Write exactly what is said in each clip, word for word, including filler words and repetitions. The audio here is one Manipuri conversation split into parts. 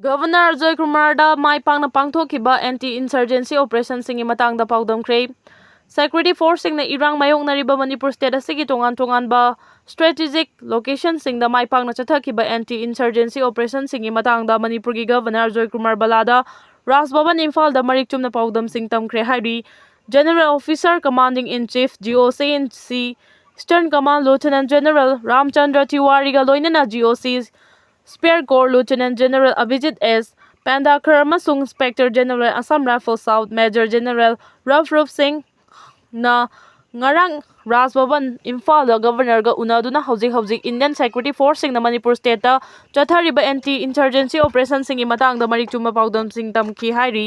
ꯒꯚꯔꯅꯔ ꯑꯖꯣꯏ ꯀꯨꯃꯥꯔꯗ ꯃꯥꯏ ꯄꯥꯛꯅ ꯄꯥꯡꯊꯣꯛꯈꯤꯕ anti insurgency operationꯁꯤꯡꯒꯤ ꯃꯇꯥꯡꯗ ꯄꯥꯎꯗꯝꯈ꯭ꯔꯦ꯫ Security forceꯁꯤꯡꯅ ꯏꯔꯥꯡ ꯃꯥꯌꯣꯛꯅꯔꯤꯕ ꯃꯅꯤꯄꯨꯔ state ꯑꯁꯤꯒꯤ ꯇꯣꯉꯥꯟ ꯇꯣꯉꯥꯟꯕ strategic locationꯁꯤꯡꯗ ꯃꯥꯏ ꯄꯥꯛꯅ ꯆꯠꯊꯈꯤꯕ anti insurgency operationꯁꯤꯡꯒꯤ ꯃꯇꯥꯡꯗ ꯃꯅꯤꯄꯨꯔꯒꯤ ꯒꯚꯔꯅꯔ ꯑꯖꯣꯏ ꯀꯨꯃꯥꯔ ꯕꯂꯥꯗ ꯔꯥꯖ ꯚꯕꯟ ꯏꯝꯐꯥꯜꯗ ꯃꯔꯤꯛ ꯆꯨꯝꯅ ꯄꯥꯎꯗꯝꯁꯤꯡ ꯇꯝꯈ꯭ꯔꯦ ꯍꯥꯏꯔꯤ꯫ General Officer Commanding in Chief, G O C in C, Eastern Command Lieutenant General ꯔꯥꯝꯆꯟꯗ꯭ꯔ ꯇꯤꯋꯥꯔꯤꯒ ꯂꯣꯏꯅꯅ G O C Spear Corps Lieutenant General Abhijit S Pandakar ꯑꯃꯁꯨꯡ Inspector General Assam Rifles South Major General rough roof ꯁꯤꯡꯅ ꯉꯔꯥꯡ ꯔꯥꯖ ꯚꯕꯟ ꯏꯝꯐꯥꯜꯗ ꯒꯚꯔꯅꯔꯒ ꯎꯅꯗꯨꯅ ꯍꯧꯖꯤꯛ ꯍꯧꯖꯤꯛ Indian Security Forceꯁꯤꯡꯅ ꯃꯅꯤꯄꯨꯔ stateꯇ ꯆꯠꯊꯔꯤꯕ anti insurgency operationꯁꯤꯡꯒꯤ ꯃꯇꯥꯡꯗ ꯃꯔꯤꯛ ꯆꯨꯝꯕ ꯄꯥꯎꯗꯝꯁꯤꯡ ꯇꯝꯈꯤ ꯍꯥꯏꯔꯤ꯫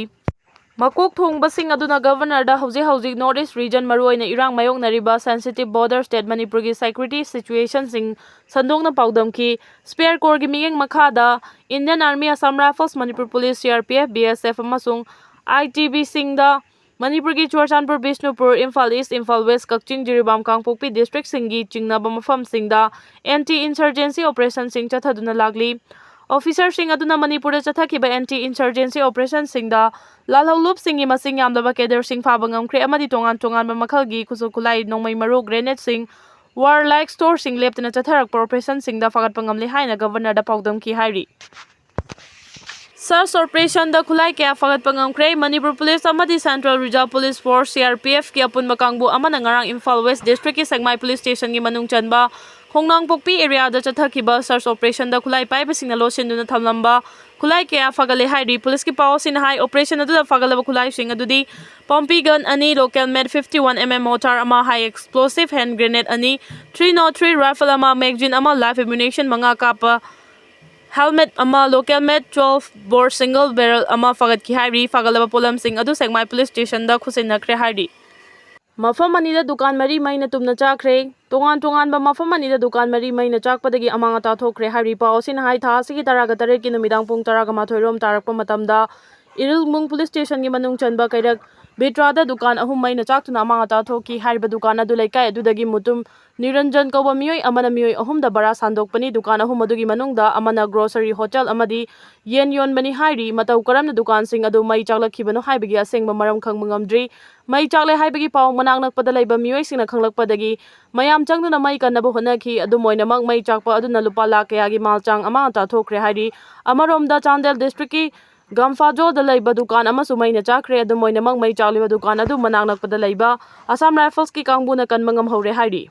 ꯃꯀꯣꯛ ꯊꯣꯡꯕꯁꯤꯡ ꯑꯗꯨꯅ ꯒꯚꯔꯅꯔꯗ ꯍꯧꯖꯤꯛ ꯍꯧꯖꯤꯛ North East region, ꯃꯔꯨꯑꯣꯏꯅ ꯏꯔꯥꯡ ꯃꯥꯌꯣꯛꯅꯔꯤꯕ sensitive border state ꯃꯅꯤꯄꯨꯔꯒꯤ security situationꯁꯤꯡ ꯁꯟꯗꯣꯛꯅ ꯄꯥꯎꯗꯝꯈꯤ꯫ Spear Corps ꯒꯤ ꯃꯤꯠꯌꯦꯡ ꯃꯈꯥꯗ Indian Army, Assam Rifles, Manipur Police, C R P F, B S F ꯑꯃꯁꯨꯡ I T B ꯁꯤꯡꯗ ꯃꯅꯤꯄꯨꯔꯒꯤ ꯆꯨꯔꯆꯥꯟꯄꯨꯔ, ꯕꯤꯁꯅꯨꯄꯨꯔ, ꯏꯝꯐꯥꯜ East, ꯏꯝꯐꯥꯜ West, ꯀꯛꯆꯤꯡ, ꯖꯤꯔꯤꯕꯥꯝ, ꯀꯥꯡꯄꯣꯛꯄꯤ districtꯁꯤꯡꯒꯤ ꯆꯤꯡꯅꯕ ꯃꯐꯝꯁꯤꯡꯗ anti insurgency operationꯁꯤꯡ ꯆꯠꯊꯗꯨꯅ ꯂꯥꯛꯂꯤ꯫ Officerꯁꯤꯡ ꯑꯗꯨꯅ ꯃꯅꯤꯄꯨꯔꯗ ꯆꯠꯊꯈꯤꯕ anti insurgency operationꯁꯤꯡꯗ ꯂꯥꯜꯍꯧꯂꯨꯞꯁꯤꯡꯒꯤ ꯃꯁꯤꯡ ꯌꯥꯝꯂꯕ cadreꯁꯤꯡ ꯐꯥꯕ ꯉꯝꯈ꯭ꯔꯦ ꯑꯃꯗꯤ ꯇꯣꯉꯥꯟ ꯇꯣꯉꯥꯟꯕ ꯃꯈꯜꯒꯤ ꯈꯨꯠꯁꯨ ꯈꯨꯠꯂꯥꯏ, ꯅꯣꯡꯃꯩ ꯃꯔꯨ, granedeꯁꯤꯡ, warlike storeꯁꯤꯡ ꯂꯦꯞꯇꯅ ꯆꯠꯊꯔꯛꯄ operationꯁꯤꯡꯗ ꯐꯥꯒꯠꯄ ꯉꯝꯂꯦ ꯍꯥꯏꯅ ꯒꯚꯔꯅꯔꯗ ꯄꯥꯎꯗꯝꯈꯤ ꯍꯥꯏꯔꯤ꯫ Search operationꯗ ꯈꯨꯠꯂꯥꯏ ꯀꯌꯥ ꯐꯥꯒꯠꯄ ꯉꯝꯈ꯭ꯔꯦ꯫ ꯃꯅꯤꯄꯨꯔ Police ꯑꯃꯗꯤ Central Reserve Police Force, C R P Fꯀꯤ ꯑꯄꯨꯟꯕ ꯀꯥꯡꯕꯨ ꯑꯃꯅ ꯉꯔꯥꯡ ꯏꯝꯐꯥꯜ West districtꯀꯤ ꯁꯦꯛꯃꯥꯏ Police Stationꯒꯤ ꯃꯅꯨꯡ ꯆꯟꯕ ꯈꯣꯡꯅꯥꯡꯄꯣꯛꯄꯤ areaꯗ ꯆꯠꯊꯈꯤꯕ search operationꯗ ꯈꯨꯠꯂꯥꯏ ꯄꯥꯏꯕꯁꯤꯡꯅ ꯂꯣꯠꯁꯤꯟꯗꯨꯅ ꯊꯝꯂꯝꯕ ꯈꯨꯠꯂꯥꯏ ꯀꯌꯥ ꯐꯥꯒꯠꯂꯦ ꯍꯥꯏꯔꯤ꯫ Policeꯀꯤ ꯄꯥꯎ ꯑꯁꯤꯅ ꯍꯥꯏ, operation ꯑꯗꯨꯗ ꯐꯥꯒꯠꯂꯕ ꯈꯨꯠꯂꯥꯏꯁꯤꯡ ꯑꯗꯨꯗꯤ ꯄꯣꯝꯄꯤ gun ꯑꯅꯤ, local made fifty one M M mortar ꯑꯃ, high explosive hand grenade ꯑꯅꯤ, three nought three rifle ꯑꯃ, magazine ꯑꯃ, live ammunition ꯃꯉꯥ ꯀꯥꯞꯄ helmet ꯑꯃ, local made twelve bore single barrel ꯑꯃ ꯐꯥꯒꯠꯈꯤ ꯍꯥꯏꯔꯤ꯫ ꯐꯥꯒꯠꯂꯕ ꯄꯣꯠꯂꯝꯁꯤꯡ ꯑꯗꯨ ꯁꯦꯛꯃꯥꯏ Police Stationꯗ ꯈꯨꯠꯁꯤꯟꯅꯈ꯭ꯔꯦ ꯍꯥꯏꯔꯤ꯫ ꯃꯐꯝ ꯑꯅꯤꯗ ꯗꯨꯀꯥꯟ ꯃꯔꯤ ꯃꯩꯅ ꯇꯨꯝꯅ ꯆꯥꯛꯈ꯭ꯔꯦ꯫ ꯇꯣꯉꯥꯟ ꯇꯣꯉꯥꯟꯕ ꯃꯐꯝ ꯑꯅꯤꯗ ꯗꯨꯀꯥꯟ ꯃꯔꯤ ꯃꯩꯅ ꯆꯥꯛꯄꯗꯒꯤ ꯑꯃꯥꯡ ꯑꯇꯥ ꯊꯣꯛꯈ꯭ꯔꯦ ꯍꯥꯏꯔꯤ꯫ ꯄꯥꯎ ꯑꯁꯤꯅ ꯍꯥꯏ, ꯊꯥ ꯑꯁꯤꯒꯤ ꯇꯔꯥꯒ ꯇꯔꯦꯠꯀꯤ ꯅꯨꯃꯤꯗꯥꯡ ꯄꯨꯡ ꯇꯔꯥꯒ ꯃꯥꯊꯣꯏ ꯔꯣꯝ ꯇꯥꯔꯛꯄ ꯃꯇꯝꯗ ꯏꯔꯤꯜꯕꯨꯡ Police Stationꯒꯤ ꯃꯅꯨꯡ ꯆꯟꯕ ꯀꯩꯔꯛ ꯕꯤꯇ꯭ꯔꯥꯗ ꯗꯨꯀꯥꯟ ꯑꯍꯨꯝ ꯃꯩꯅ ꯆꯥꯛꯇꯨꯅ ꯑꯃꯥꯡ ꯑꯇꯥ ꯊꯣꯛꯈꯤ꯫ ꯍꯥꯏꯔꯤꯕ ꯗꯨꯀꯥꯟ ꯑꯗꯨ ꯂꯩꯀꯥꯏ ꯑꯗꯨꯗꯒꯤ ꯃꯨꯇꯨꯝ ꯅꯤꯔꯟꯖꯟ ꯀꯧꯕ ꯃꯤꯑꯣꯏ ꯑꯃꯅ ꯃꯤꯑꯣꯏ ꯑꯍꯨꯝꯗ ꯚꯔꯥ ꯁꯥꯟꯗꯣꯛꯄꯅꯤ꯫ ꯗꯨꯀꯥꯟ ꯑꯍꯨꯝ ꯑꯗꯨꯒꯤ ꯃꯅꯨꯡꯗ ꯑꯃꯅ grocery, hotel ꯑꯃꯗꯤ ꯌꯦꯟ ꯌꯣꯟꯕꯅꯤ ꯍꯥꯏꯔꯤ꯫ ꯃꯇꯧ ꯀꯔꯝꯅ ꯗꯨꯀꯥꯟꯁꯤꯡ ꯑꯗꯨ ꯃꯩ ꯆꯥꯛꯂꯛꯈꯤꯕꯅꯣ ꯍꯥꯏꯕꯒꯤ ꯑꯁꯦꯡꯕ ꯃꯔꯝ ꯈꯪꯕ ꯉꯝꯗ꯭ꯔꯤ꯫ ꯃꯩ ꯆꯥꯛꯂꯦ ꯍꯥꯏꯕꯒꯤ ꯄꯥꯎ ꯃꯅꯥꯛ ꯅꯛꯄꯗ ꯂꯩꯕ ꯃꯤꯑꯣꯏꯁꯤꯡꯅ ꯈꯪꯂꯛꯄꯗꯒꯤ ꯃꯌꯥꯝ ꯆꯪꯗꯨꯅ ꯃꯩ ꯀꯟꯅꯕ ꯍꯣꯠꯅꯈꯤ꯫ ꯑꯗꯨꯝ ꯑꯣꯏꯅꯃꯛ, ꯃꯩ ꯆꯥꯛꯄ ꯑꯗꯨꯅ ꯂꯨꯄꯥ ꯂꯥꯈ ꯀꯌꯥꯒꯤ ꯃꯥꯜꯆꯥꯡ ꯑꯃꯥꯡ ꯑꯇꯥ ꯊꯣꯛꯈ꯭ꯔꯦ ꯍꯥꯏꯔꯤ꯫ ꯑꯃꯔꯣꯝꯗ, ꯆꯥꯟꯗꯦꯜ districtꯀꯤ ꯒꯝꯐꯥꯖꯣꯜꯗ ꯂꯩꯕ ꯗꯨꯀꯥꯟ ꯑꯃꯁꯨ ꯃꯩꯅ ꯆꯥꯛꯈ꯭ꯔꯦ꯫ ꯑꯗꯨꯝ ꯑꯣꯏꯅꯃꯛ, ꯃꯩ ꯆꯥꯛꯂꯤꯕ ꯗꯨꯀꯥꯟ ꯑꯗꯨ ꯃꯅꯥꯛ ꯅꯛꯄꯗ ꯂꯩꯕ Assam Riflesꯀꯤ ꯀꯥꯡꯕꯨꯅ ꯀꯟꯕ ꯉꯝꯍꯧꯔꯦ ꯍꯥꯏꯔꯤ꯫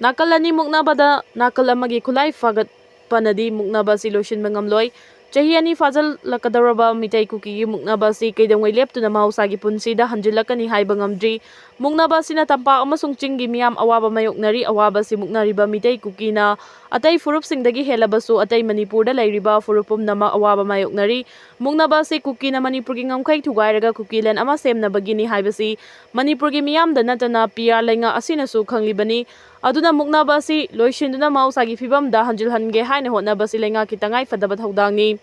ꯅꯥꯀꯜ ꯑꯅꯤ ꯃꯨꯛꯅꯕꯗ ꯅꯥꯀꯜ ꯑꯃꯒꯤ ꯈꯨꯠꯂꯥꯏ ꯐꯥꯒꯠꯄꯅꯗꯤ ꯃꯨꯛꯅꯕ ꯑꯁꯤ ꯂꯣꯏꯁꯤꯟꯕ ꯉꯝꯂꯣꯏ꯫ ꯆꯍꯤ ꯑꯅꯤ ꯐꯥꯖꯤꯜꯂꯛꯀꯗꯧꯔꯕ ꯃꯤꯇꯩ ꯀꯨꯀꯤꯒꯤ ꯃꯨꯛꯅꯕ ꯑꯁꯤ ꯀꯩꯗꯧꯉꯩ ꯂꯦꯞꯇꯨꯅ ꯃꯍꯧꯁꯥꯒꯤ ꯄꯨꯟꯁꯤꯗ ꯍꯟꯖꯤꯜꯂꯛꯀꯅꯤ ꯍꯥꯏꯕ ꯉꯝꯗ꯭ꯔꯤ꯫ ꯃꯨꯛꯅꯕ ꯑꯁꯤꯅ ꯇꯝꯄꯥꯛ ꯑꯃꯁꯨꯡ ꯆꯤꯡꯒꯤ ꯃꯤꯌꯥꯝ ꯑꯋꯥꯕ ꯃꯥꯌꯣꯛꯅꯔꯤ꯫ ꯑꯋꯥꯕ ꯑꯁꯤ ꯃꯨꯛꯅꯔꯤꯕ ꯃꯤꯇꯩ ꯀꯨꯀꯤꯅ ꯑꯇꯩ ꯐꯨꯔꯨꯞꯁꯤꯡꯗꯒꯤ ꯍꯦꯜꯂꯕꯁꯨ, ꯑꯇꯩ ꯃꯅꯤꯄꯨꯔꯗ ꯂꯩꯔꯤꯕ ꯐꯨꯔꯨꯞ ꯄꯨꯝꯅꯃꯛ ꯑꯋꯥꯕ ꯃꯥꯌꯣꯛꯅꯔꯤ꯫ ꯃꯨꯛꯅꯕ ꯑꯁꯤ ꯀꯨꯀꯤꯅ ꯃꯅꯤꯄꯨꯔꯒꯤ ꯉꯝꯈꯩ ꯊꯨꯒꯥꯏꯔꯒ ꯀꯨꯀꯤꯂꯦꯟ ꯑꯃ ꯁꯦꯝꯅꯕꯒꯤꯅꯤ ꯍꯥꯏꯕꯁꯤ ꯃꯅꯤꯄꯨꯔꯒꯤ ꯃꯤꯌꯥꯝꯗ ꯅꯠꯇꯅ ꯄꯤꯌꯥꯔ ꯂꯩꯉꯥꯛ ꯑꯁꯤꯅꯁꯨ ꯈꯪꯂꯤꯕꯅꯤ꯫ ꯑꯗꯨꯅ ꯃꯨꯛꯅꯕ ꯑꯁꯤ ꯂꯣꯏꯁꯤꯟꯗꯨꯅ ꯃꯍꯧꯁꯥꯒꯤ ꯐꯤꯕꯝꯗ ꯍꯟꯖꯤꯜꯍꯟꯒꯦ ꯍꯥꯏꯅ ꯍꯣꯠꯅꯕꯁꯤ ꯂꯩꯉꯥꯛꯀꯤ ꯇꯉꯥꯏꯐꯗꯕ ꯊꯧꯗꯥꯡꯅꯤ꯫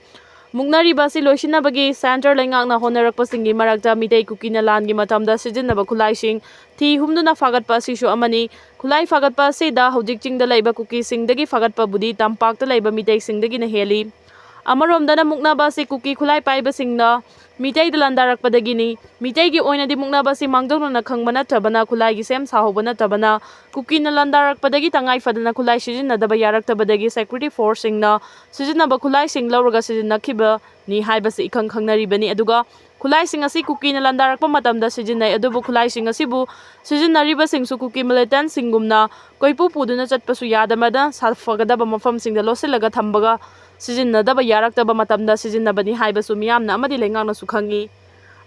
ꯃꯨꯛꯅꯔꯤꯕ ꯑꯁꯤ ꯂꯣꯏꯁꯤꯟꯅꯕꯒꯤ centre ꯂꯩꯉꯥꯛꯅ ꯍꯣꯠꯅꯔꯛꯄꯁꯤꯡꯒꯤ ꯃꯔꯛꯇ ꯃꯤꯇꯩ ꯀꯨꯀꯤꯅ ꯂꯥꯟꯒꯤ ꯃꯇꯝꯗ ꯁꯤꯖꯤꯟꯅꯕ ꯈꯨꯠꯂꯥꯏꯁꯤꯡ ꯊꯤ ꯍꯨꯝꯗꯨꯅ ꯐꯥꯒꯠꯄ ꯑꯁꯤꯁꯨ ꯑꯃꯅꯤ꯫ ꯈꯨꯠꯂꯥꯏ ꯐꯥꯒꯠꯄ ꯑꯁꯤꯗ ꯍꯧꯖꯤꯛ ꯆꯤꯡꯗ ꯂꯩꯕ ꯀꯨꯀꯤꯁꯤꯡꯗꯒꯤ ꯐꯥꯒꯠꯄꯕꯨꯗꯤ ꯇꯝꯄꯥꯛꯇ ꯂꯩꯕ ꯃꯤꯇꯩꯁꯤꯡꯗꯒꯤꯅ ꯍꯦꯜꯂꯤ꯫ ꯑꯃꯔꯣꯝꯗꯅ, ꯃꯨꯛꯅꯕ ꯑꯁꯤ ꯀꯨꯀꯤ ꯈꯨꯠꯂꯥꯏ ꯄꯥꯏꯕꯁꯤꯡꯅ ꯃꯤꯇꯩꯗ ꯂꯥꯟꯗꯥꯔꯛꯄꯗꯒꯤꯅꯤ꯫ ꯃꯤꯇꯩꯒꯤ ꯑꯣꯏꯅꯗꯤ ꯃꯨꯛꯅꯕ ꯑꯁꯤ ꯃꯥꯡꯖꯧꯅꯅ ꯈꯪꯕ ꯅꯠꯇ꯭ꯔꯕꯅ, ꯈꯨꯠꯂꯥꯏꯒꯤ ꯁꯦꯝ ꯁꯥꯍꯧꯕ ꯅꯠꯇꯕꯅ, ꯀꯨꯀꯤꯅ ꯂꯥꯟꯗꯥꯔꯛꯄꯗꯒꯤ ꯇꯉꯥꯏ ꯐꯗꯅ ꯈꯨꯠꯂꯥꯏ ꯁꯤꯖꯤꯟꯅꯗꯕ ꯌꯥꯔꯛꯇꯕꯗꯒꯤ security forceꯁꯤꯡꯅ ꯁꯤꯖꯤꯟꯅꯕ ꯈꯨꯠꯂꯥꯏꯁꯤꯡ ꯂꯧꯔꯒ ꯁꯤꯖꯤꯟꯅꯈꯤꯕꯅꯤ ꯍꯥꯏꯕꯁꯤ ꯏꯈꯪ ꯈꯪꯅꯔꯤꯕꯅꯤ꯫ ꯑꯗꯨꯒ ꯈꯨꯠꯂꯥꯏꯁꯤꯡ ꯑꯁꯤ ꯀꯨꯀꯤꯅ ꯂꯥꯟꯗꯥꯔꯛꯄ ꯃꯇꯝꯗ ꯁꯤꯖꯤꯟꯅꯩ꯫ ꯑꯗꯨꯕꯨ ꯈꯨꯠꯂꯥꯏꯁꯤꯡ ꯑꯁꯤꯕꯨ ꯁꯤꯖꯤꯟꯅꯔꯤꯕꯁꯤꯡꯁꯨ ꯀꯨꯀꯤ militantꯁꯤꯡꯒꯨꯝꯅ ꯀꯣꯏꯄꯨ ꯄꯨꯗꯨꯅ ꯆꯠꯄꯁꯨ ꯌꯥꯗꯕꯅ, ꯁꯥꯐꯒꯗꯕ ꯃꯐꯝꯁꯤꯡꯗ ꯂꯣꯠꯁꯤꯜꯂꯒ ꯊꯝꯕꯒ ꯁꯤꯖꯤꯟꯅꯗꯕ ꯌꯥꯔꯛꯇꯕ ꯃꯇꯝꯗ ꯁꯤꯖꯤꯟꯅꯕꯅꯤ ꯍꯥꯏꯕꯁꯨ ꯃꯤꯌꯥꯝꯅ ꯑꯃꯗꯤ ꯂꯩꯉꯥꯛꯅꯁꯨ ꯈꯪꯏ꯫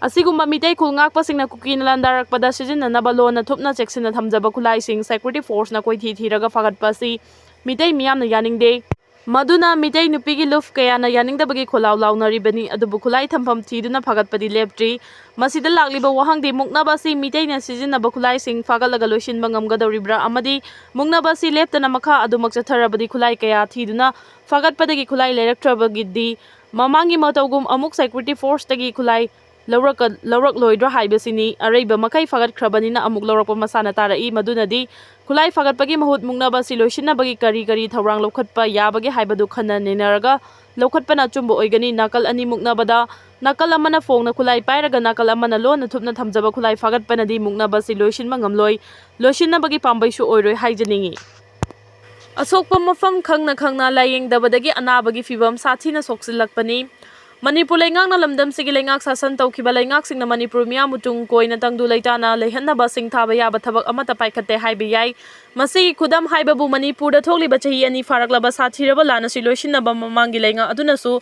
ꯑꯁꯤꯒꯨꯝꯕ ꯃꯤꯇꯩ ꯈꯨꯜ ꯉꯥꯛꯄꯁꯤꯡꯅ ꯀꯨꯀꯤꯅ ꯂꯥꯟꯗꯥꯔꯛꯄꯗ ꯁꯤꯖꯤꯟꯅꯅꯕ ꯂꯣꯟꯅ ꯊꯨꯞꯅ ꯆꯦꯛꯁꯤꯟꯅ ꯊꯝꯖꯕ ꯈꯨꯠꯂꯥꯏꯁꯤꯡ security forceꯅ ꯀꯣꯏꯊꯤ ꯊꯤꯔꯒ ꯐꯥꯒꯠꯄ ꯑꯁꯤ ꯃꯤꯇꯩ ꯃꯤꯌꯥꯝꯅ ꯌꯥꯅꯤꯡꯗꯦ꯫ ꯃꯗꯨꯅ ꯃꯤꯇꯩ ꯅꯨꯄꯤꯒꯤ ꯂꯨꯞ ꯀꯌꯥꯅ ꯌꯥꯅꯤꯡꯗꯕꯒꯤ ꯈꯣꯜꯂꯥꯎ ꯂꯥꯎꯅꯔꯤꯕꯅꯤ꯫ ꯑꯗꯨꯕꯨ ꯈꯨꯠꯂꯥꯏ ꯊꯝꯐꯝ ꯊꯤꯗꯨꯅ ꯐꯥꯒꯠꯄꯗꯤ ꯂꯦꯞꯇ꯭ꯔꯤ꯫ ꯃꯁꯤꯗ ꯂꯥꯛꯂꯤꯕ ꯋꯥꯍꯪꯗꯤ, ꯃꯨꯛꯅꯕ ꯑꯁꯤ ꯃꯤꯇꯩꯅ ꯁꯤꯖꯤꯟꯅꯕ ꯈꯨꯠꯂꯥꯏꯁꯤꯡ ꯐꯥꯒꯠꯂꯒ ꯂꯣꯏꯁꯤꯟꯕ ꯉꯝꯒꯗꯧꯔꯤꯕ꯭ꯔꯥ ꯑꯃꯗꯤ ꯃꯨꯛꯅꯕ ꯑꯁꯤ ꯂꯦꯞꯇꯅ ꯃꯈꯥ ꯑꯗꯨꯃꯛ ꯆꯠꯊꯔꯕꯗꯤ ꯈꯨꯠꯂꯥꯏ ꯀꯌꯥ ꯊꯤꯗꯨꯅ ꯐꯥꯒꯠꯄꯗꯒꯤ ꯈꯨꯠꯂꯥꯏ ꯂꯩꯔꯛꯇ꯭ꯔꯕꯒꯤꯗꯤ ꯃꯃꯥꯡꯒꯤ ꯃꯇꯧꯒꯨꯝ ꯑꯃꯨꯛ security forceꯇꯒꯤ ꯈꯨꯠꯂꯥꯏ ꯂꯧꯔꯛꯂꯣꯏꯗ꯭ꯔꯥ ꯍꯥꯏꯕꯁꯤꯅꯤ꯫ ꯑꯔꯩꯕ ꯃꯈꯩ ꯐꯥꯒꯠꯈ꯭ꯔꯕꯅꯤꯅ ꯑꯃꯨꯛ ꯂꯧꯔꯛꯄ ꯃꯁꯥꯅ ꯇꯥꯔꯛꯏ꯫ ꯃꯗꯨꯅꯗꯤ ꯈꯨꯠꯂꯥꯏ ꯐꯥꯒꯠꯄꯒꯤ ꯃꯍꯨꯠ ꯃꯨꯛꯅꯕ ꯑꯁꯤ ꯂꯣꯏꯁꯤꯟꯅꯕꯒꯤ ꯀꯔꯤ ꯀꯔꯤ ꯊꯧꯔꯥꯡ ꯂꯧꯈꯠꯄ ꯌꯥꯕꯒꯦ ꯍꯥꯏꯕꯗꯨ ꯈꯟꯅ ꯅꯩꯅꯔꯒ ꯂꯧꯈꯠꯄꯅ ꯑꯆꯨꯝꯕ ꯑꯣꯏꯒꯅꯤ꯫ ꯅꯥꯀꯜ ꯑꯅꯤ ꯃꯨꯛꯅꯕꯗ ꯅꯥꯀꯜ ꯑꯃꯅ ꯐꯣꯡꯅ ꯈꯨꯠꯂꯥꯏ ꯄꯥꯏꯔꯒ ꯅꯥꯀꯜ ꯑꯃꯅ ꯂꯣꯟꯅ ꯊꯨꯞꯅ ꯊꯝꯖꯕ ꯈꯨꯠꯂꯥꯏ ꯐꯥꯒꯠꯄꯅꯗꯤ ꯃꯨꯛꯅꯕ ꯑꯁꯤ ꯂꯣꯏꯁꯤꯟꯕ ꯉꯝꯂꯣꯏ꯫ ꯂꯣꯏꯁꯤꯟꯅꯕꯒꯤ ꯄꯥꯝꯕꯩꯁꯨ ꯑꯣꯏꯔꯣꯏ ꯍꯥꯏꯖꯅꯤꯡꯏ꯫ ꯑꯁꯣꯛꯄ ꯃꯐꯝ ꯈꯪꯅ ꯈꯪꯅ ꯂꯥꯌꯦꯡꯗꯕꯗꯒꯤ ꯑꯅꯥꯕꯒꯤ ꯐꯤꯚꯝ ꯁꯥꯊꯤꯅ ꯁꯣꯛꯆꯤꯜꯂꯛꯄꯅꯤ꯫ ꯃꯅꯤꯄꯨꯔ ꯂꯩꯉꯥꯛꯅ ꯂꯝꯗꯝꯁꯤꯒꯤ ꯂꯩꯉꯥꯛ ꯁꯥꯁꯟ ꯇꯧꯈꯤꯕ ꯂꯩꯉꯥꯛꯁꯤꯡꯅ ꯃꯅꯤꯄꯨꯔ ꯃꯤꯌꯥꯝꯕꯨ ꯇꯨꯡ ꯀꯣꯏꯅ ꯇꯪꯗꯨ ꯂꯩꯇꯥꯅ ꯂꯩꯍꯟꯅꯕ ꯁꯤꯡꯊꯥꯕ ꯌꯥꯕ ꯊꯕꯛ ꯑꯃꯠꯇ ꯄꯥꯏꯈꯠꯇꯦ ꯍꯥꯏꯕ ꯌꯥꯏ꯫ ꯃꯁꯤꯒꯤ ꯈꯨꯗꯝ ꯍꯥꯏꯕꯕꯨ ꯃꯅꯤꯄꯨꯔꯗ ꯊꯣꯛꯂꯤꯕ ꯆꯍꯤ ꯑꯅꯤ ꯐꯥꯔꯛꯂꯕ ꯁꯥꯊꯤꯔꯕ ꯂꯥꯟ ꯑꯁꯤ ꯂꯣꯏꯁꯤꯟꯅꯕ ꯃꯃꯥꯡꯒꯤ ꯂꯩꯉꯥꯛ ꯑꯗꯨꯅꯁꯨ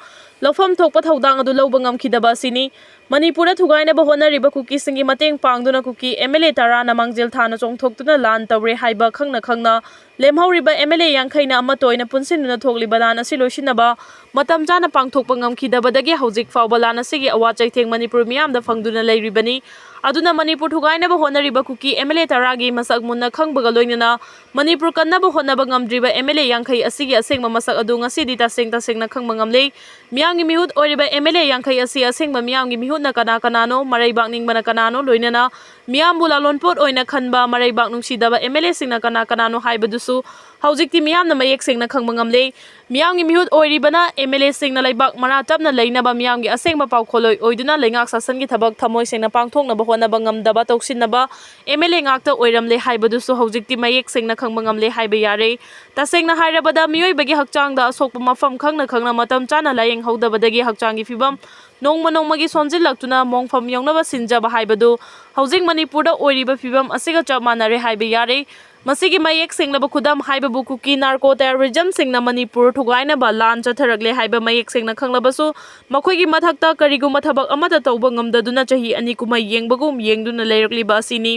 ꯂꯧꯐꯝ ꯊꯣꯛꯄ ꯊꯧꯗꯥꯡ ꯑꯗꯨ ꯂꯧꯕ ꯉꯝꯈꯤꯗꯕ ꯑꯁꯤꯅꯤ꯫ ꯃꯅꯤꯄꯨꯔꯗ ꯊꯨꯒꯥꯏꯅꯕ ꯍꯣꯠꯅꯔꯤꯕ ꯀꯨꯀꯤꯁꯤꯡꯒꯤ ꯃꯇꯦꯡ ꯄꯥꯡꯗꯨꯅ ꯀꯨꯀꯤ MLA ꯇꯔꯥꯅ ꯃꯥꯡꯖꯤꯜ ꯊꯥꯅ ꯆꯣꯡꯊꯣꯛꯇꯨꯅ ꯂꯥꯟ ꯇꯧꯔꯦ ꯍꯥꯏꯕ ꯈꯪꯅ ꯈꯪꯅ ꯂꯦꯝꯍꯧꯔꯤꯕ MLA ꯌꯥꯡꯈꯩꯅ ꯑꯃꯠꯇ ꯑꯣꯏꯅ ꯄꯨꯟꯁꯤꯟꯗꯨꯅ ꯊꯣꯛꯂꯤꯕ ꯂꯥꯟ ꯑꯁꯤ ꯂꯣꯏꯁꯤꯟꯅꯕ ꯃꯇꯝ ꯆꯥꯅ ꯄꯥꯡꯊꯣꯛꯄ ꯉꯝꯈꯤꯗꯕꯗꯒꯤ ꯍꯧꯖꯤꯛ ꯐꯥꯎꯕ ꯂꯥꯟ ꯑꯁꯤꯒꯤ ꯑꯋꯥ ꯆꯩꯊꯦꯡ ꯃꯅꯤꯄꯨꯔ ꯃꯤꯌꯥꯝꯗ ꯐꯪꯗꯨꯅ ꯂꯩꯔꯤꯕꯅꯤ꯫ ꯑꯗꯨꯅ ꯃꯅꯤꯄꯨꯔ ꯊꯨꯒꯥꯏꯅꯕ ꯍꯣꯠꯅꯔꯤꯕ ꯀꯨꯀꯤ MLA ꯇꯔꯥꯒꯤ ꯃꯁꯛ ꯃꯨꯟꯅ ꯈꯪꯕꯒ ꯂꯣꯏꯅꯅ ꯃꯅꯤꯄꯨꯔ ꯀꯟꯅꯕ ꯍꯣꯠꯅꯕ ꯉꯝꯗ꯭ꯔꯤꯕ MLA ꯌꯥꯡꯈꯩ ꯑꯁꯤꯒꯤ ꯑꯁꯦꯡꯕ ꯃꯁꯛ ꯑꯗꯨ ꯉꯁꯤꯗꯤ ꯇꯁꯦꯡ ꯇꯁꯦꯡꯅ ꯈꯪꯕ ꯉꯝꯂꯦ꯫ ꯃꯤꯌꯥꯝꯒꯤ ꯃꯤꯍꯨꯠ ꯑꯣꯏꯔꯤꯕ MLA ꯌꯥꯡꯈꯩ ꯑꯁꯤ ꯑꯁꯦꯡꯕ ꯃꯤꯌꯥꯝꯒꯤ ꯃꯤꯍꯨꯠꯅ ꯀꯅꯥ ꯀꯅꯥꯅꯣ, ꯃꯔꯩꯕꯥꯛ ꯅꯤꯡꯕꯅ ꯀꯅꯥꯅꯣ, ꯂꯣꯏꯅꯅ ꯃꯤꯌꯥꯝꯕꯨ ꯂꯥꯂꯣꯟꯄꯣꯠ ꯑꯣꯏꯅ ꯈꯟꯕ ꯃꯔꯩꯕꯥꯛ ꯅꯨꯡꯁꯤꯗꯕ MLAꯁꯤꯡꯅ ꯀꯅꯥ ꯀꯅꯥꯅꯣ ꯍꯥꯏꯕꯗꯨꯁꯨ ꯍꯧꯖꯤꯛꯇꯤ ꯃꯤꯌꯥꯝꯅ ꯃꯌꯦꯛ ꯁꯦꯡꯅ ꯈꯪꯕ ꯉꯝꯂꯦ꯫ ꯃꯤꯌꯥꯝꯒꯤ ꯃꯤꯍꯨꯠ ꯑꯣꯏꯔꯤꯕꯅ MLAꯁꯤꯡꯅ ꯂꯩꯕꯥꯛ ꯃꯔꯥ ꯇꯞꯅ ꯂꯩꯅꯕ ꯃꯤꯌꯥꯝꯒꯤ ꯑꯁꯦꯡꯕ ꯄꯥꯎꯈꯣꯜꯂꯣꯏ ꯑꯣꯏꯗꯨꯅ ꯂꯩꯉꯥꯛ ꯁꯥꯁꯟꯒꯤ ꯊꯕꯛ ꯊꯃꯣꯏ ꯁꯦꯡꯅ ꯄꯥꯡꯊꯣꯛꯅꯕ ꯍꯣꯠꯅꯕ ꯉꯝꯗꯕ ꯇꯧꯁꯤꯟꯅꯕ MLA ꯉꯥꯛꯇ ꯑꯣꯏꯔꯝꯂꯦ ꯍꯥꯏꯕꯗꯨꯁꯨ ꯍꯧꯖꯤꯛꯇꯤ ꯃꯌꯦꯛ ꯁꯦꯡꯅ ꯈꯪꯕ ꯉꯝꯂꯦ ꯍꯥꯏꯕ ꯌꯥꯔꯦ꯫ ꯇꯁꯦꯡꯅ ꯍꯥꯏꯔꯕꯗ ꯃꯤꯑꯣꯏꯕꯒꯤ ꯍꯛꯆꯥꯡꯗ ꯑꯁꯣꯛꯄ ꯃꯐꯝ ꯈꯪꯅ ꯈꯪꯅ ꯃꯇꯝ ꯆꯥꯅ ꯂꯥꯌꯦꯡꯍꯧꯗꯕꯗꯒꯤ ꯍꯛꯆꯥꯡꯒꯤ ꯐꯤꯕꯝ ꯅꯣꯡꯃ ꯅꯣꯡꯃꯒꯤ ꯁꯣꯟꯖꯤꯜꯂꯛꯇꯨꯅ ꯃꯣꯡꯐꯝ ꯌꯧꯅꯕ ꯁꯤꯟꯖꯕ ꯍꯥꯏꯕꯗꯨ ꯍꯧꯖꯤꯛ ꯃꯅꯤꯄꯨꯔꯗ ꯑꯣꯏꯔꯤꯕ ꯐꯤꯕꯝ ꯑꯁꯤꯒ ꯆꯞ ꯃꯥꯟꯅꯔꯦ ꯍꯥꯏꯕ ꯌꯥꯔꯦ꯫ ꯃꯁꯤꯒꯤ ꯃꯌꯦꯛ ꯁꯦꯡꯂꯕ ꯈꯨꯗꯝ ꯍꯥꯏꯕꯕꯨ ꯀꯨꯀꯤ narco terrorismꯁꯤꯡꯅ ꯃꯅꯤꯄꯨꯔ ꯊꯨꯒꯥꯏꯅꯕ ꯂꯥꯟ ꯆꯠꯊꯔꯛꯂꯦ ꯍꯥꯏꯕ ꯃꯌꯦꯛ ꯁꯦꯡꯅ ꯈꯪꯂꯕꯁꯨ ꯃꯈꯣꯏꯒꯤ ꯃꯊꯛꯇ ꯀꯔꯤꯒꯨꯝꯕ ꯊꯕꯛ ꯑꯃꯠꯇ ꯇꯧꯕ ꯉꯝꯗꯗꯨꯅ ꯆꯍꯤ ꯑꯅꯤ ꯀꯨꯝꯍꯩ ꯌꯦꯡꯕꯒꯨꯝ ꯌꯦꯡꯗꯨꯅ ꯂꯩꯔꯛꯂꯤꯕ ꯑꯁꯤꯅꯤ꯫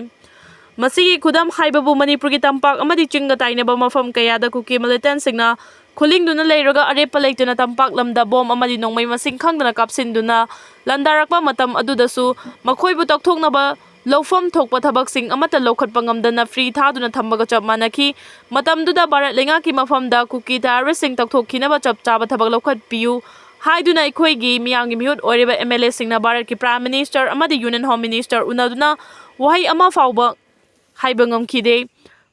ꯃꯁꯤꯒꯤ ꯈꯨꯗꯝ ꯍꯥꯏꯕꯕꯨ ꯃꯅꯤꯄꯨꯔꯒꯤ ꯇꯝꯄꯥꯛ ꯑꯃꯗꯤ ꯆꯤꯡꯒ ꯇꯥꯏꯅꯕ ꯃꯐꯝ ꯀꯌꯥꯗ ꯀꯨꯀꯤ militantꯁꯤꯡꯅ ꯈꯨꯂꯤꯡꯗꯨꯅ ꯂꯩꯔꯒ ꯑꯔꯦꯞꯄ ꯂꯩꯇꯅ ꯇꯝꯄꯥꯛ ꯂꯝꯗ ꯕꯣꯝ ꯑꯃꯗꯤ ꯅꯣꯡꯃꯩ ꯃꯁꯤꯡ ꯈꯪꯗꯅ ꯀꯥꯞꯁꯤꯟꯗꯨꯅ ꯂꯥꯟꯗꯥꯔꯛꯄ ꯃꯇꯝ ꯑꯗꯨꯗꯁꯨ ꯃꯈꯣꯏꯕꯨ ꯇꯛꯊꯣꯛꯅꯕ ꯂꯧꯐꯝ ꯊꯣꯛꯄ ꯊꯕꯛꯁꯤꯡ ꯑꯃꯠꯇ ꯂꯧꯈꯠꯄ ꯉꯝꯗꯅ free ꯊꯥꯗꯨꯅ ꯊꯝꯕꯒ ꯆꯞ ꯃꯥꯟꯅꯈꯤ꯫ ꯃꯇꯝꯗꯨꯗ ꯚꯥꯔꯠ ꯂꯩꯉꯥꯛꯀꯤ ꯃꯐꯝꯗ ꯀꯨꯀꯤ terroristꯁꯤꯡ ꯇꯛꯊꯣꯛꯈꯤꯅꯕ ꯆꯞ ꯆꯥꯕ ꯊꯕꯛ ꯂꯧꯈꯠꯄꯤꯌꯨ ꯍꯥꯏꯗꯨꯅ ꯑꯩꯈꯣꯏꯒꯤ ꯃꯤꯌꯥꯝꯒꯤ ꯃꯤꯍꯨꯠ ꯑꯣꯏꯔꯤꯕ M L A ꯁꯤꯡꯅ ꯚꯥꯔꯠꯀꯤ Prime Minister ꯑꯃꯗꯤ Union Home Minister ꯎꯅꯗꯨꯅ ꯋꯥꯍꯩ ꯑꯃ ꯐꯥꯎꯕ ꯍꯥꯏꯕ ꯉꯝꯈꯤꯗꯦ꯫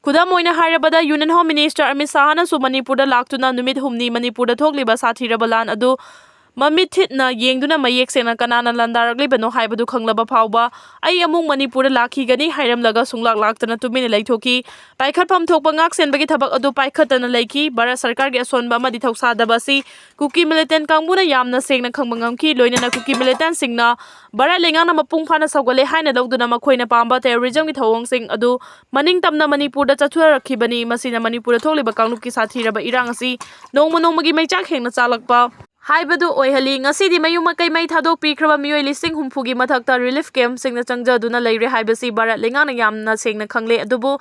ꯈꯨꯗꯝ ꯑꯣꯏꯅ ꯍꯥꯏꯔꯕꯗ, Union Home Minister ꯑꯃꯤꯠ ꯁꯥꯍꯅꯁꯨ ꯃꯅꯤꯄꯨꯔꯗ ꯂꯥꯛꯇꯨꯅ ꯅꯨꯃꯤꯠ ꯍꯨꯝꯅꯤ ꯃꯅꯤꯄꯨꯔꯗ ꯊꯣꯛꯂꯤꯕ ꯁꯥꯊꯤꯔꯕ ꯂꯥꯟ ꯑꯗꯨ ꯃꯃꯤꯠ ꯊꯤꯠꯅ ꯌꯦꯡꯗꯨꯅ ꯃꯌꯦꯛ ꯁꯦꯡꯅ ꯀꯅꯥꯅ ꯂꯥꯟꯗꯥꯔꯛꯂꯤꯕꯅꯣ ꯍꯥꯏꯕꯗꯨ ꯈꯪꯂꯕ ꯐꯥꯎꯕ ꯑꯩ ꯑꯃꯨꯛ ꯃꯅꯤꯄꯨꯔꯗ ꯂꯥꯛꯈꯤꯒꯅꯤ ꯍꯥꯏꯔꯝꯂꯒ ꯁꯨꯡꯂꯥꯛ ꯂꯥꯛꯇꯅ ꯇꯨꯃꯤꯟꯅ ꯂꯩꯊꯣꯛꯈꯤ꯫ ꯄꯥꯏꯈꯠꯐꯝ ꯊꯣꯛꯄ ꯉꯥꯛ ꯁꯦꯟꯕꯒꯤ ꯊꯕꯛ ꯑꯗꯨ ꯄꯥꯏꯈꯠꯇꯅ ꯂꯩꯈꯤ꯫ ꯚꯥꯔꯠ ꯁꯔꯀꯥꯔꯒꯤ ꯑꯁꯣꯟꯕ ꯑꯃꯗꯤ ꯊꯧꯁꯥꯗꯕ ꯑꯁꯤ ꯀꯨꯀꯤ militant ꯀꯥꯡꯕꯨꯅ ꯌꯥꯝꯅ ꯁꯦꯡꯅ ꯈꯪꯕ ꯉꯝꯈꯤ꯫ ꯂꯣꯏꯅꯅ ꯀꯨꯀꯤ militantꯁꯤꯡꯅ ꯚꯥꯔꯠ ꯂꯩꯉꯥꯛꯅ ꯃꯄꯨꯡ ꯐꯥꯅ ꯁꯧꯒꯠꯂꯦ ꯍꯥꯏꯅ ꯂꯧꯗꯨꯅ ꯃꯈꯣꯏꯅ ꯄꯥꯝꯕ terrorismꯒꯤ ꯊꯧꯑꯣꯡꯁꯤꯡ ꯑꯗꯨ ꯃꯅꯤꯡ ꯇꯝꯅ ꯃꯅꯤꯄꯨꯔꯗ ꯆꯠꯊꯔꯛꯈꯤꯕꯅꯤ꯫ ꯃꯁꯤꯅ ꯃꯅꯤꯄꯨꯔꯗ ꯊꯣꯛꯂꯤꯕ ꯀꯥꯡꯂꯨꯞꯀꯤ ꯁꯥꯊꯤꯔꯕ ꯏꯔꯥꯡ ꯑꯁꯤ ꯅꯣꯡꯃ ꯅꯣꯡꯃꯒꯤ ꯃꯩꯆꯥꯛ ꯍꯦꯟꯅ ꯆꯥꯛꯂꯛꯄ ꯍꯥꯏꯕꯗꯨ ꯑꯣꯏꯍꯜꯂꯤ꯫ ꯉꯁꯤꯗꯤ ꯃꯌꯨꯝ ꯃꯀꯩ ꯃꯩ ꯊꯥꯗꯣꯛꯄꯤꯈ꯭ꯔꯕ ꯃꯤꯑꯣꯏ ꯂꯤꯁꯤꯡ ꯍꯨꯝꯐꯨꯒꯤ ꯃꯊꯛꯇ relief campꯁꯤꯡꯗ ꯆꯪꯖꯗꯨꯅ ꯂꯩꯔꯦ ꯍꯥꯏꯕꯁꯤ ꯚꯥꯔꯠ ꯂꯩꯉꯥꯛꯅ ꯌꯥꯝꯅ ꯁꯦꯡꯅ ꯈꯪꯂꯦ꯫ ꯑꯗꯨꯕꯨ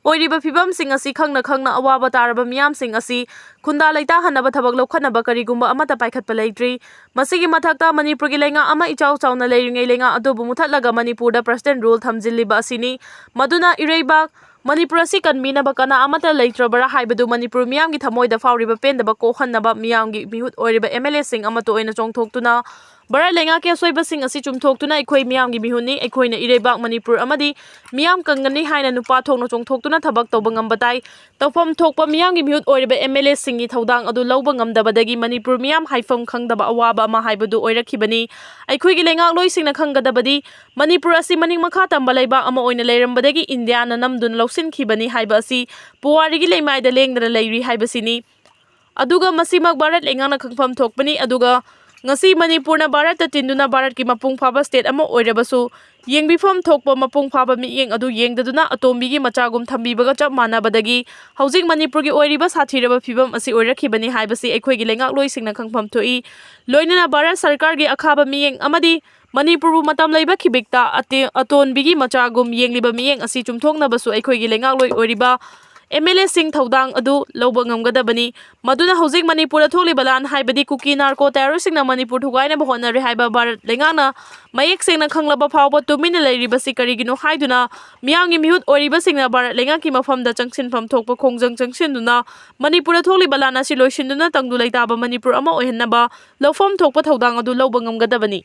ꯑꯣꯏꯔꯤꯕ ꯐꯤꯕꯝꯁꯤꯡ ꯑꯁꯤ ꯈꯪꯅ ꯈꯪꯅ ꯑꯋꯥꯕ ꯇꯥꯔꯕ ꯃꯤꯌꯥꯝꯁꯤꯡ ꯑꯁꯤ ꯈꯨꯟꯗꯥ ꯂꯩꯇꯥꯍꯟꯅꯕ ꯊꯕꯛ ꯂꯧꯈꯠꯅꯕ ꯀꯔꯤꯒꯨꯝꯕ ꯑꯃꯠꯇ ꯄꯥꯏꯈꯠꯄ ꯂꯩꯇ꯭ꯔꯤ꯫ ꯃꯁꯤꯒꯤ ꯃꯊꯛꯇ ꯃꯅꯤꯄꯨꯔꯒꯤ ꯂꯩꯉꯥꯛ ꯑꯃ ꯏꯆꯥꯎ ꯆꯥꯎꯅ ꯂꯩꯔꯤꯉꯩ ꯂꯩꯉꯥꯛ ꯑꯗꯨꯕꯨ ꯃꯨꯊꯠꯂꯒ ꯃꯅꯤꯄꯨꯔꯗ President Rule ꯊꯝꯖꯤꯜꯂꯤꯕ ꯑꯁꯤꯅꯤ꯫ ꯃꯗꯨꯅ ꯏꯔꯩꯕꯥꯛ ꯃꯅꯤꯄꯨꯔ ꯑꯁꯤ ꯀꯟꯕꯤꯅꯕ ꯀꯅꯥ ꯑꯃꯠꯇ ꯂꯩꯇ꯭ꯔꯕꯔꯥ ꯍꯥꯏꯕꯗꯨ ꯃꯅꯤꯄꯨꯔ ꯃꯤꯌꯥꯝꯒꯤ ꯊꯃꯣꯏꯗ ꯐꯥꯎꯔꯤꯕ ꯄꯦꯟꯗꯕ ꯀꯣꯛꯍꯟꯅꯕ ꯃꯤꯌꯥꯝꯒꯤ ꯃꯤꯍꯨꯠ ꯑꯣꯏꯔꯤꯕ M L Aꯁꯤꯡ ꯑꯃꯠꯇ ꯑꯣꯏꯅ ꯆꯣꯡꯊꯣꯛꯇꯨꯅ ꯚꯥꯔꯠ ꯂꯩꯉꯥꯛꯀꯤ ꯑꯁꯣꯏꯕꯁꯤꯡ ꯑꯁꯤ ꯆꯨꯝꯊꯣꯛꯇꯨꯅ ꯑꯩꯈꯣꯏ ꯃꯤꯌꯥꯝꯒꯤ ꯃꯤꯍꯨꯠꯅꯤ, ꯑꯩꯈꯣꯏꯅ ꯏꯔꯩꯕꯥꯛ ꯃꯅꯤꯄꯨꯔ ꯑꯃꯗꯤ ꯃꯤꯌꯥꯝ ꯀꯪꯒꯅꯤ ꯍꯥꯏꯅ ꯅꯨꯄꯥ ꯊꯣꯛꯅ ꯆꯣꯡꯊꯣꯛꯇꯨꯅ ꯊꯕꯛ ꯇꯧꯕ ꯉꯝꯕ ꯇꯥꯏ꯫ ꯇꯧꯐꯝ ꯊꯣꯛꯄ ꯃꯤꯌꯥꯝꯒꯤ ꯃꯤꯍꯨꯠ ꯑꯣꯏꯔꯤꯕ M L Aꯁꯤꯡꯒꯤ ꯊꯧꯗꯥꯡ ꯑꯗꯨ ꯂꯧꯕ ꯉꯝꯗꯕꯗꯒꯤ ꯃꯅꯤꯄꯨꯔ ꯃꯤꯌꯥꯝ ꯍꯥꯏꯐꯝ ꯈꯪꯗꯕ ꯑꯋꯥꯕ ꯑꯃ ꯍꯥꯏꯕꯗꯨ ꯑꯣꯏꯔꯛꯈꯤꯕꯅꯤ꯫ ꯑꯩꯈꯣꯏꯒꯤ ꯂꯩꯉꯥꯛꯂꯣꯏꯁꯤꯡꯅ ꯈꯪꯒꯗꯕꯗꯤ ꯃꯅꯤꯄꯨꯔ ꯑꯁꯤ ꯃꯅꯤꯡ ꯃꯈꯥ ꯇꯝꯕ ꯂꯩꯕꯥꯛ ꯑꯃ ꯑꯣꯏꯅ ꯂꯩꯔꯝꯕꯗꯒꯤ ꯏꯟꯗꯤꯌꯥꯅ ꯅꯝꯗꯨꯅ ꯂꯧꯁꯤꯟꯈꯤꯕꯅꯤ ꯍꯥꯏꯕ ꯑꯁꯤ ꯄꯨꯋꯥꯔꯤꯒꯤ ꯂꯩꯃꯥꯏꯗ ꯂꯦꯡꯗꯅ ꯂꯩꯔꯤ ꯍꯥꯏꯕꯁꯤꯅꯤ꯫ ꯑꯗꯨꯒ ꯃꯁꯤꯃꯛ ꯚꯥꯔꯠ ꯂꯩꯉꯥꯛꯅ ꯈꯪꯐꯝ ꯊꯣꯛꯄꯅꯤ꯫ ꯑꯗꯨꯒ ꯉꯁꯤ ꯃꯅꯤꯄꯨꯔꯅ ꯚꯥꯔꯠꯇ ꯇꯤꯟꯗꯨꯅ ꯚꯥꯔꯠꯀꯤ ꯃꯄꯨꯡ ꯐꯥꯕ state ꯑꯃ ꯑꯣꯏꯔꯕꯁꯨ ꯌꯦꯡꯕꯤꯐꯝ ꯊꯣꯛꯄ ꯃꯄꯨꯡ ꯐꯥꯕ ꯃꯤꯠꯌꯦꯡ ꯑꯗꯨ ꯌꯦꯡꯗꯗꯨꯅ ꯑꯇꯣꯝꯕꯤꯒꯤ ꯃꯆꯥꯒꯨꯝ ꯊꯝꯕꯤꯕꯒ ꯆꯞ ꯃꯥꯟꯅꯕꯗꯒꯤ ꯍꯧꯖꯤꯛ ꯃꯅꯤꯄꯨꯔꯒꯤ ꯑꯣꯏꯔꯤꯕ ꯁꯥꯊꯤꯔꯕ ꯐꯤꯕꯝ ꯑꯁꯤ ꯑꯣꯏꯔꯛꯈꯤꯕꯅꯤ ꯍꯥꯏꯕꯁꯤ ꯑꯩꯈꯣꯏꯒꯤ ꯂꯩꯉꯥꯛꯂꯣꯏꯁꯤꯡꯅ ꯈꯪꯐꯝ ꯊꯣꯛꯏ꯫ ꯂꯣꯏꯅꯅ ꯚꯥꯔꯠ ꯁꯔꯀꯥꯔꯒꯤ ꯑꯈꯥꯕ ꯃꯤꯠꯌꯦꯡ ꯑꯃꯗꯤ ꯃꯅꯤꯄꯨꯔꯕꯨ ꯃꯇꯝ ꯂꯩꯕ ꯈꯤꯕꯤꯛꯇ ꯑꯇꯦ-, ꯑꯇꯣꯟꯕꯤꯒꯤ ꯃꯆꯥꯒꯨꯝ ꯌꯦꯡꯂꯤꯕ ꯃꯤꯠꯌꯦꯡ ꯑꯁꯤ ꯆꯨꯝꯊꯣꯛꯅꯕꯁꯨ ꯑꯩꯈꯣꯏꯒꯤ ꯂꯩꯉꯥꯛꯂꯣꯏ ꯑꯣꯏꯔꯤꯕ ꯑꯦꯝ ꯑꯦꯜ ꯑꯦꯁꯤꯡ ꯊꯧꯗꯥꯡ ꯑꯗꯨ ꯂꯧꯕ ꯉꯝꯒꯗꯕꯅꯤ꯫ ꯃꯗꯨꯅ ꯍꯧꯖꯤꯛ ꯃꯅꯤꯄꯨꯔꯗ ꯊꯣꯛꯂꯤꯕ ꯂꯥꯟ, ꯍꯥꯏꯕꯗꯤ ꯀꯨꯀꯤ ꯅꯥꯔꯀꯣ ꯇꯦꯔꯣꯔꯤꯁꯁꯤꯡꯅ ꯃꯅꯤꯄꯨꯔ ꯊꯨꯒꯥꯏꯅꯕ ꯍꯣꯠꯅꯔꯤ ꯍꯥꯏꯕ ꯚꯥꯔꯠ ꯂꯩꯉꯥꯛꯅ ꯃꯌꯦꯛ ꯁꯦꯡꯅ ꯈꯪꯂꯕ ꯐꯥꯎꯕ ꯇꯨꯃꯤꯟꯅ ꯂꯩꯔꯤꯕꯁꯤ ꯀꯔꯤꯒꯤꯅꯣ ꯍꯥꯏꯗꯨꯅ ꯃꯤꯌꯥꯝꯒꯤ ꯃꯤꯍꯨꯠ ꯑꯣꯏꯔꯤꯕꯁꯤꯡꯅ ꯚꯥꯔꯠ ꯂꯩꯉꯥꯛꯀꯤ ꯃꯐꯝꯗ ꯆꯪꯁꯤꯟꯐꯝ ꯊꯣꯛꯄ ꯈꯣꯡꯖꯪ ꯆꯪꯁꯤꯟꯗꯨꯅ ꯃꯅꯤꯄꯨꯔꯗ ꯊꯣꯛꯂꯤꯕ ꯂꯥꯟ ꯑꯁꯤ ꯂꯣꯏꯁꯤꯟꯗꯨꯅ ꯇꯪꯗꯨ ꯂꯩꯇꯥꯕ ꯃꯅꯤꯄꯨꯔ ꯑꯃ ꯑꯣꯏꯍꯟꯅꯕ ꯂꯧꯐꯝ ꯊꯣꯛꯄ ꯊꯧꯗꯥꯡ ꯑꯗꯨ ꯂꯧꯕ ꯉꯝꯒꯗꯕꯅꯤ꯫